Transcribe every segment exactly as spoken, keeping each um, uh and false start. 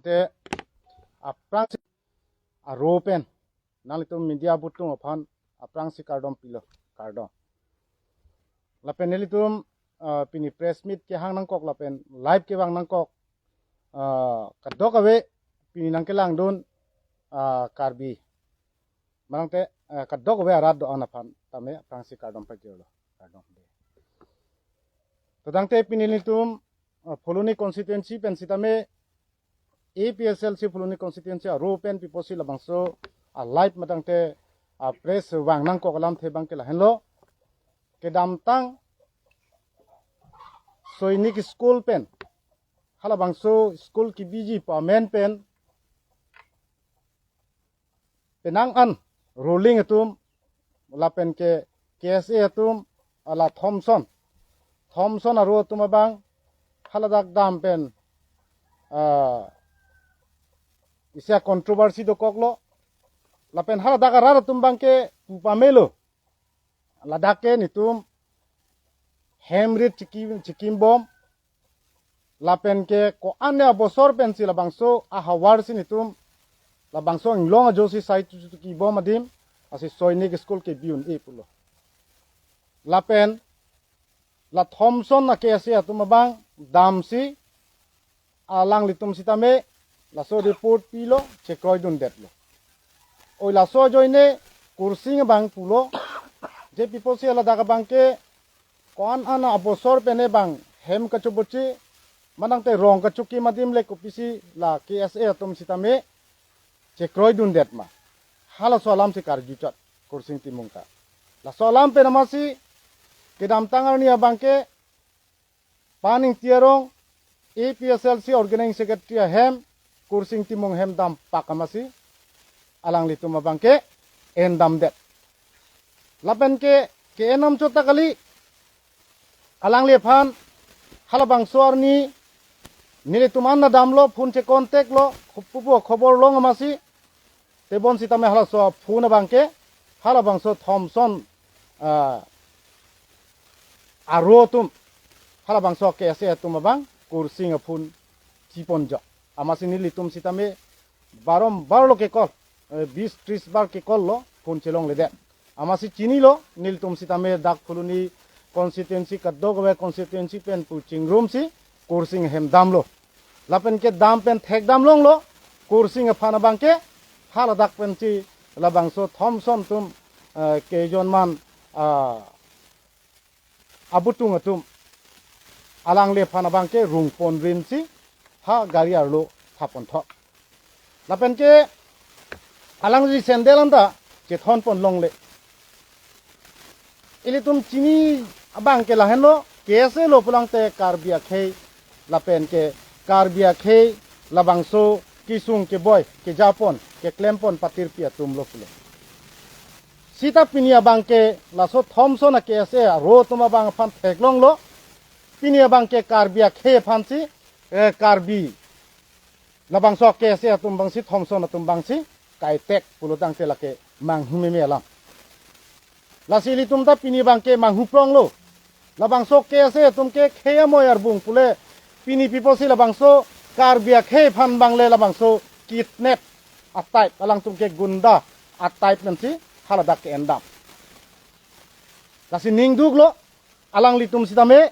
Te aphrangsi aro pen nanglitum media abutung aphan aphrangsi kardom pilo, kardom. Lapen nelitum, ah, pini press meet kehang nangkok lapen live kevang nangkok, ah, kadokave pini nangkelangdun, ah, Karbi, manangte, ah, kadokave arat do-an aphan tame aphrangsi kardom pajirlo, kardom. Tangte pini nelitum, ah, Phuloni constituency pen sitame, A P H L C Phuloni constituency aro pen piposi labangso a live matangte a press vang nangkok alamthe abangke lahenlo. Kedamtang Sainik School pen, halabangso school kebiji pu amen pen, penang an ruling atum lapen ke K S A atum, ala Thomson, Thomson aro atum abang haladak dam pen, ah, isi a controversy dokoklo. Lapen haladak arat atum abangke pu pamelo. Ladak ke netum hem rit chiki, chikim bom. Lapen ke ko-an abosor pensi labangso ahavar si netum labangso inglong ajo si sai tu, tu, tu ki bom adim, lasi Sainik School kebi un-e pulo. Lapen la Thomson a K S A atum abang damsi alanglitum sitame laso report pilo, chekroidundetlo. Oi laso ajoine Kursing abang pulo, je piposi ladak abangke ko-an an abosor pen ne bang hem kachoboche, manangte rong kachokim adim le kopisi la K S A atum sitame chekroidundet ma. Halaso alamsi karjuchot Kursing Timung ta. Laso alam pen amatsi kedamtang arni abangke Pan Ingti Arong, A P H L C Organizing Secretary ahem, Kursing Timung hem dampak amatsi alanglitum abangke endamdet. Lapen ke, ke-endam chot ta kali, alangliphan halabangso arni nelitum an damlo, phone che contact lo, khup-, pupu khobor long amatsi, tebon sitame halaso phone abangke halabangso Thomson, ah, aro atum, halabangso K S A atum abang Kursing aphone chiponjo. Amatsi nelitum sitame barombar lo ke call, eh, bis tris bar ke call lo, phone chelongledet. Amatsi chinilo, nelitum sitame dak Phuloni constituency kadokave constituency pen pu chingrumsi Kursing hem damlo. Lapen ke dam pen thekdam longlo, Kursing aphan abangke haladak pensi labangso Thomson atum, eh, kejorman, ah, abutung atum alangliphan abangke rungpon rinsi ha gari arlo thaponthot. Lapen ke alangli sandal anta chethonpon longle. Ilitum chini abangke lahenlo, K S A lo pulangte Karbi akhei, lapen ke Karbi akhei labangso kesung keboi, kejapon, keklempon patirpi atum lo pulo. Sita pini abangke laso Thomson a K S A aro atum abang aphan theklonglo, pini abangke Karbi akhei aphansi, eh, Karbi labangso K S A atum abangsi, Thomson atum abangsi kaitek pulo tangte lake manghu meme alam. Lasi ilitum ta pini abangke manghu pronglo. Labangso K S A atum ke khei amoi arbung pule, pini piposi labangso Karbi akhei aphan abang le labangso kidnap a-type, alangtum ke gunda a-type pensi haladak ke-endam. Lasi ning duklo, alanglitum sitame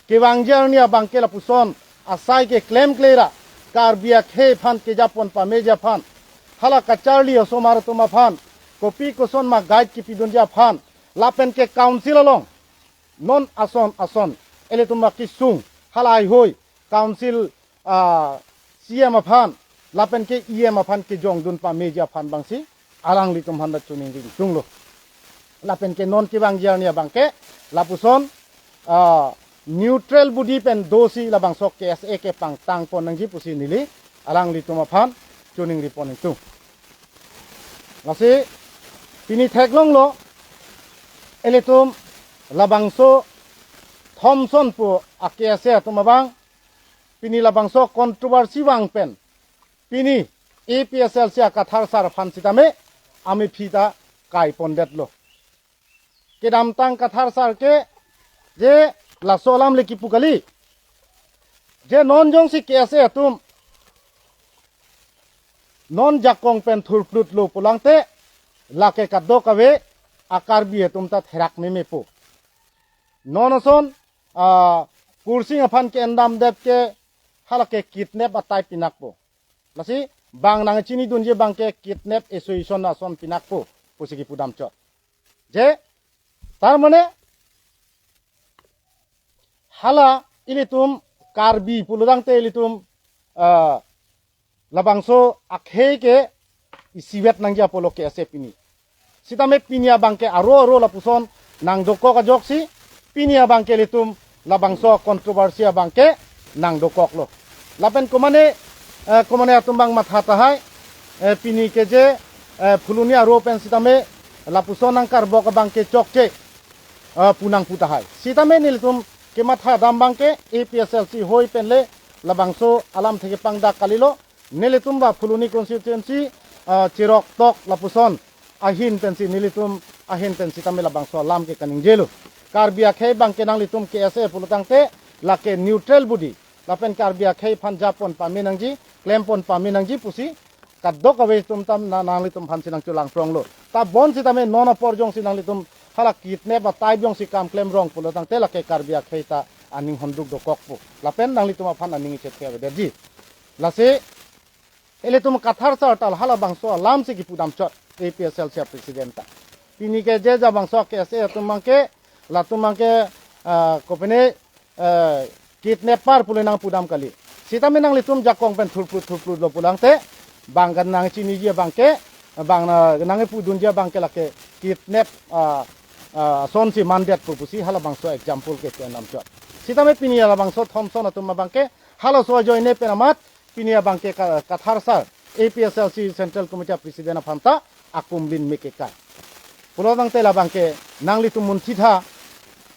kevangji arni abangke lapuson asai keklemkle ra, Karbi akhei aphan kejapon pameji aphan, hala kacharli osomar atum aphan kopi koson ma guide kepidunji aphan, lapen ke council along non ason ason ilitum akesung, hala aihoi council, ah, C M aphan, lapen ke E M aphan kejongdun pameji aphan abangsi alanglitum aphanta choningri ingtunglo. Lapen ke non kevangji arni abangke lapuson, ah, neutral body pen dosi labangso K S A kepangtangpon nangji pusi neli alanglitum aphan choningripon ingtung. Lasi pini theklonglo, ilitum labangso Thomson pu a K S A atum abang pini labangso controversy vang pen pini A P H L C a Kathar sar aphan sitame amephi ta kaipondetlo. Kedamtang Kathar sar ke je laso alam le kipu kali, je non jongsi K S A atum non jakong pen thurplutlo pulangte, lake kadokave a-Karbi atum ta therak memepo. Non ason, ah, Kursing aphan ke-endamdet ke halake kidnap a-type pinakpo. Lasi bang nangchinidunji abangke kidnap association ason pinakpo pusi kipudamchot. Je, tar mane hala ilitum Karbi pulotangte ilitum, ah, labangso akhei ke isivet nangji apotlo KSA pini. Sitame pini abangke aro aro lapuson nangdokok ajoksi, pini abangke ilitum labangso controversy abangke nangdokoklo. Lapen komane, eh, komane atum abang matha tahai, eh, pini ke je, eh, Phuloni aro pen sitame lapuson nangkarbok abangke chokche, eh, pu nangpu tahai. Sitame nelitum kematha dam abangke APHLC hoi penle labangso alamthe kepangdak kalilo. Nelitum ba Phuloni constituency, ah, chiroktok lapuson ahin pensi nelitum ahin pen sitame labangso alam ke kaningjelo. Karbi akhei abangke nanglitum KSA pulotangte lake neutral body. Lapen Karbi akhei aphan japon pame nangji, klempon pame nangji pusi kadokave atum tam na nanglitum aphansi nangcholangpronglo. Ta bonsitame non apor jongsi nanglitum hala kidnap a-type jongsi kam klemrong pulotangte lake Karbi akhei ta aning honduk dokokpo. Lapen nanglitum aphan aning ichethe avedetji. Lasi ilitum Kathar sir ta halabangso alamsi kipudamchot APHLC a-president ta. Pini ke je jabangso KSA atum abangke, latum abangke, ah, kopine, eh, kidnapper pule nangpudam kali. Sitame nanglitum jakong pen thurplut thurplutlo pulangte, bang kan nangchiniji abangke, bang na nangpudunji abangke lake kidnap, ah, ah, asonsi mandetpo pusi halabangso example ke kenamchot. Sitame pini halabangso Thomson atum abangke, halaso ajoine pen amat, pini abangke Ka-, Kathar sir, APHLC Central Committee a-president aphan ta akumlin me kekai. Pulotangte labangke nanglitum munthitha,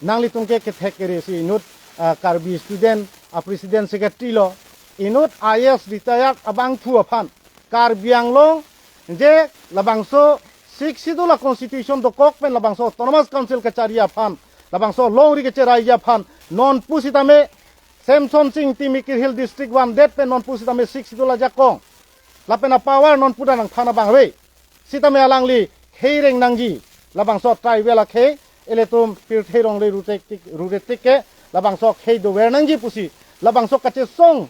nanglitum ke kethek kere si inut, ah, Karbi student a-president secretary lo, inut IAS retired abangphu aphan, Karbi Anglong je labangso Sixth Schedule a-constitution dokok pen labangso Autonomous Council kachari aphan, labangso longri kecheraiji aphan, non pusitame Semsonsing Timikir Hill District vandet pen non pusitame Sixth Schedule ajakong lapen a-power non puda nangthan abang ave. Sitame alangli khei reng nangji, labangso tribal akhei, ilitum pirthe rongle rutetik, rutetik ke, labangso khei dover nangji pusi, labangso kachesong,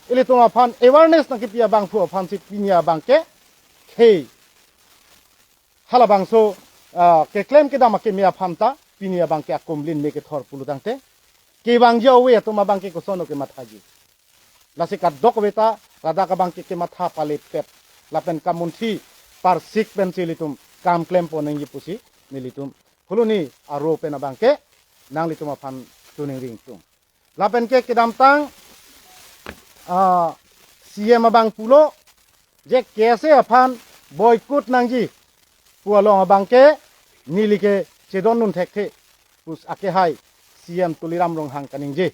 ilitum aphan awareness nangkepi abangphu aphansi pini abangke khei halabangso, ah, keklem kedam akeme aphan ta pini abangke akumlin me kethor pulotangte, kevangji ove atum abangke koson kemathaji. Lasi kadokave ta ladak abangke kematha palepet, lapen kamunthi parsik pensi ilitum kam klempon nangji pusi nelitum Phuloni aro pen abangke nanglitum aphan tuning ringtung. Lapen ke kedamtang, ah, CEM abang pulo je KSA aphan boycott nangji pu along abangke neli ke chedondun thekthe pusi akehai CEM Tuliram Ronghang kaningje.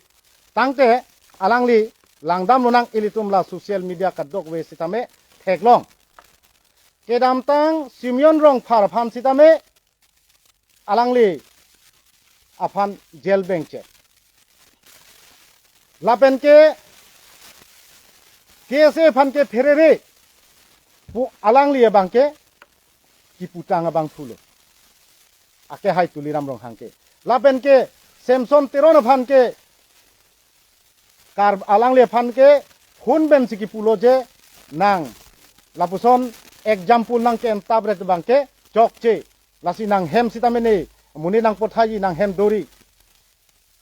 Tangte alangli langdamlonang, ilitum la social media kadokave sitame theklong. Kedamtang Simeon Rongphar aphan sitame alangli aphan jail bengchek. Lapen ke KSA aphan ke pherere pu alangli abangke kiputang abangphulo. Akehai Tuliram Ronghang ke. Lapen ke Semson Teron aphan ke Kar alangli aphan ke hun pensi kipulo je nang lapuson example nangke-entap ret abangke chokche. Lasi nanghem sitame ne, muni nangpothaiji, nanghem dori.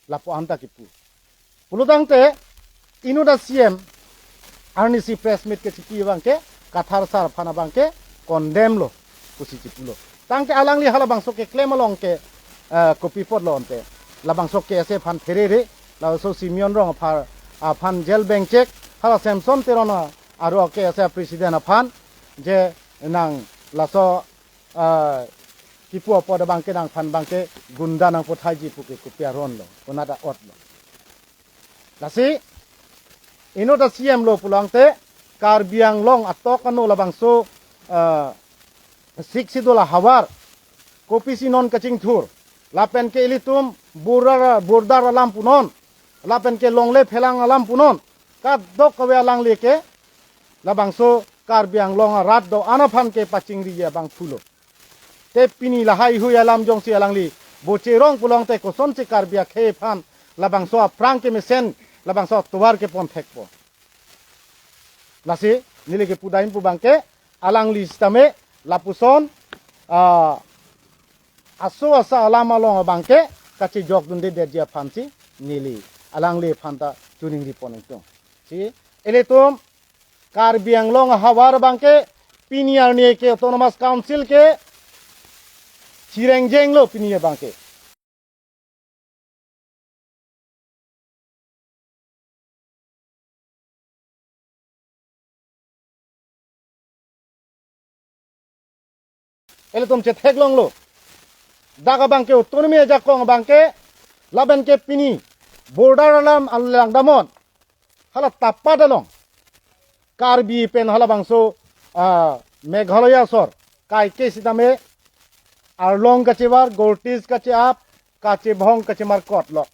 Lapu anta kipu. Pulotangte inut a-CEM arnisi press meet kechipi abangke Kathar sir aphan abangke condemn lo pusi chipulo. Tangte alangli halabangso keklem along ke, eh, kopi apotlo ante. Labangso KSA aphan pherere, laso Simeon Rongphar aphan jail bengchek, hala Semson Teron aro KSA president aphan je nang laso, eh, kipu apot abangke nangphan abangke gunda nangpothaiji pu ke kopi aron lo, konat a'ot lo. Lasi inut a-CEM lo pulotangte Karbi Anglong atok ano labangso, eh, Sixth Schedule ahavar kopisi non kachingthur, lapen ke ilitum border, border alam punon, lapen ke longle phelang alam punon, kadokave alangli ke labangso Karbi Anglong arat do-an aphan kepachingri abang pulo. Te pini lahai hui alam jongsi alangli bocherong pulongte kosonsi Karbi akhei aphan labangso aphrang kemesen, labangso atovar kepon thekpo. Lasi neli kepudam pu abangke alangli sitame lapuson, ah, aso asa alam along abangke kachejokdundedetji aphansi neli alangli aphanta choningri pon ingtung. Si, ilitum Karbi Anglong ahavar abangke pini arni ke Autonomous Council ke chirengjenglo pini abangke. Ilitum chetheklonglo. Dak abangke autonomy ajakong abangke lapen ke pini border alam alangdamnon. Hala tapat along Karbi pen halabangso, ah, Meghalaya asor kaike sitame arlong kachevar, gortis kache-ap, kachebhong kachemarkotlo.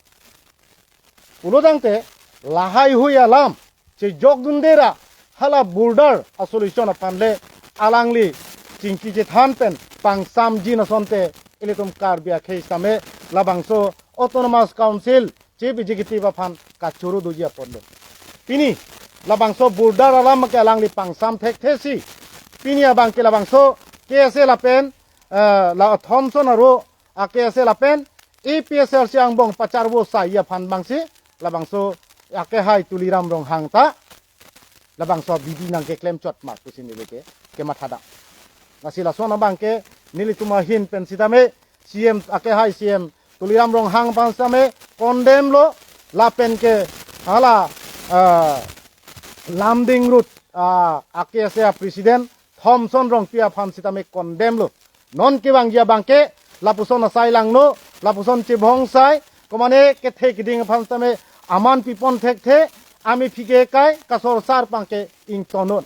Pulotangte lahai hui alam chejokdunde ra hala border a-solution aphan le alangli chingki chethan pen pangsamjin asonte ilitum Karbi akhei sitame labangso Autonomous Council Chief Executive aphan kachoro doji apotlo. Pini labangso border alam ke alangli pangsam thekthesi pini abangke labangso K S A lapen, eh, la Thomson aro a-K S A lapen A P H L C angbong pacharvo sai aphan abangsi labangso akehai Tuliram Ronghang ta labangso abidi nangkeklem chot ma pusi neli ke, kematha dam. Lasi lason abangke nelitum ahin pen sitame C M, akehai C M Tuliram Ronghang aphan sitame condemn lo, lapen ke hala, ah, Lumding Road, ah, a-K S A president Thomson Rongpi aphan sitame condemn lo. Non kevangji abangke lapuson asai langno, lapuson chebhong sai, komane kethe keding aphan sitame aman pipon thekthe, amephi ke kai kasor sar abangke ingtonnon.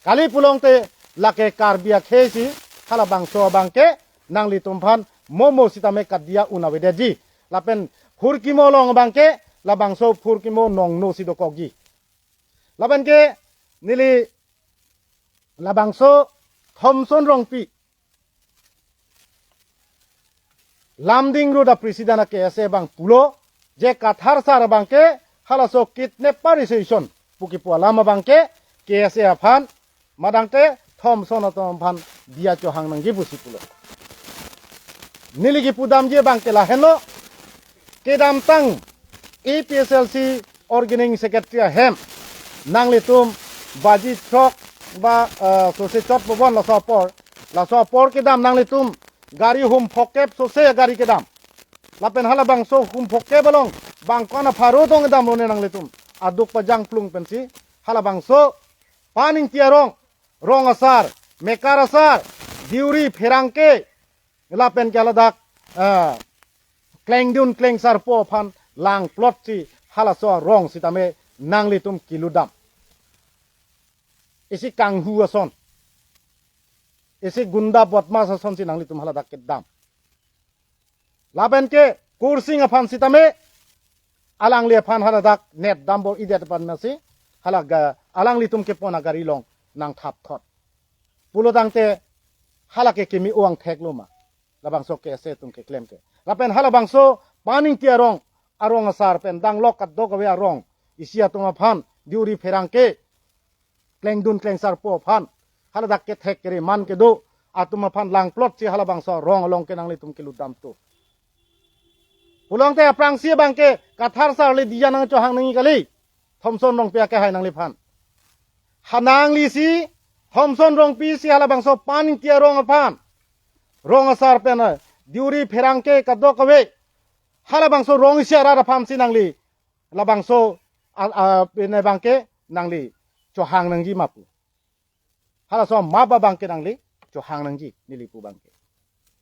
Kali pulongte lake Karbi akhei si halabangso abangke nanglitum aphan momo sitame kadiya un avedetji. Lapen phurkimo along abangke labangso phurkimo nongno si dokokji. Lapen ke neli labangso Thomson Rongpi Lumding Road a-president a-K S A abang pulo je Kathar sar abangke halaso kidnapper association pu kipu alam abangke K S A aphan madangte Thomson atum aphan diya chohang nangji pusi pulo. Neli kipudamji abangke lahenlo, kedamtang A P H L C organizing secretary ahem nanglitum baji throk ba, eh, sose chot bobon laso apor, laso apor kedam nanglitum gari hum phokep sose gari kedam. Lapen halabangso hum phokep along bangkon apharo tong kedam lone nanglitum. Aduk pajang plung pensi halabangso Paningti arong, rong asar, mekar asar, diuri pherangke, lapen ke haladak, ah, klengdun klengsarpo aphan langplotsi halaso arong sitame nanglitum kelutdam. Isi kanghu ason, isi gunda bodmas asonsi nanglitum haladak kedam. Lapen ke Kursing aphan sitame alangli aphan haladak net dambor-idet aphan masi halaga alanglitum kepon agari along nangthapthot. Pulotangte halake keme-o angtheklo ma. Labangso K S A atum keklem ke. Lapen halabangso Paningti arong, arong asar pen danglok kadokave arong isi atum aphan diuri pherangke klengdun klengsarpo aphan haladak kethek kere man kedo atum aphan langplotsi halabangso arong along ke nanglitum kelutdamthu. Pulotangte aphrangsi abangke Kathar sar le diya nangchohang nangji kali. Thomson Rongpi akehai nangliphan. Ha nanglisi Thomson Rongpi si halabangso Paningti arong aphan, rong asar pen, eh, diuri pherangke kadokave, halabangso rong isi arat aphansi nangli labangso a, a, pine abangke nangli chohang nangji ma pu. Halaso map abangke nangli chohang nangji neli pu abangke.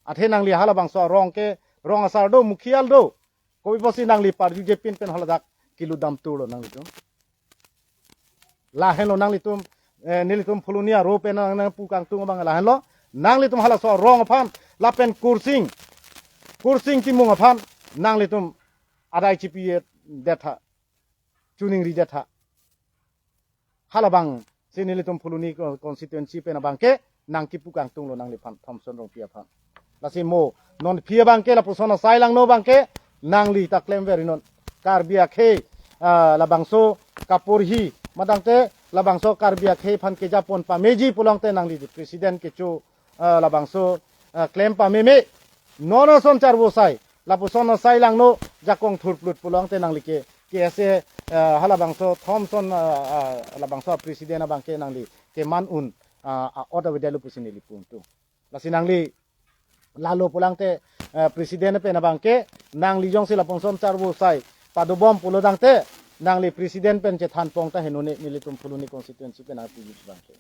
Athe nangli halabangso arong ke rong asar do, mukhial do, kopi pusi nangli parjuje pin pen haladak kelutdamthulo nanglitum. Lahenlo nanglitum, eh, nelitum Phuloni aro pen nang, nangpu kangtung abang lahenlo. Nanglitum halaso arong aphan lapen Kursing, Kursing Timung aphan nanglitum adai chipidet tha, choningridet tha. Halabang Si nelitum Phuloni co-, constituency pen abangke nangkipu kangtunglo nangliphan Thomson Rongpi aphan. Lasi mo non aphi abangke lapuson asai langno abangke nangli ta klemverinon. Karbi akhei, ah, labangso kaporhi madangte labangso Karbi akhei aphan kejapon pameji pulangte nangli president kecho, ah, labangso, ah, klem pameme. Non ason charvo asai, lapuson asai langno jakong thurplut pulangte nangli ke, K S A, ah, halabangso Thomson, ah, ah, labangso president abangke nangli keman un, ah, a-ot avedetlo pusi neli pu ingtung. Lasi nangli lalo pulangte, eh, president pen abangke nangli jongsi lapuson charvo asai padobom pulo tangte nangli president pen chethanpon ta henone nelitum Phuloni constituency pen nangpiji abangke.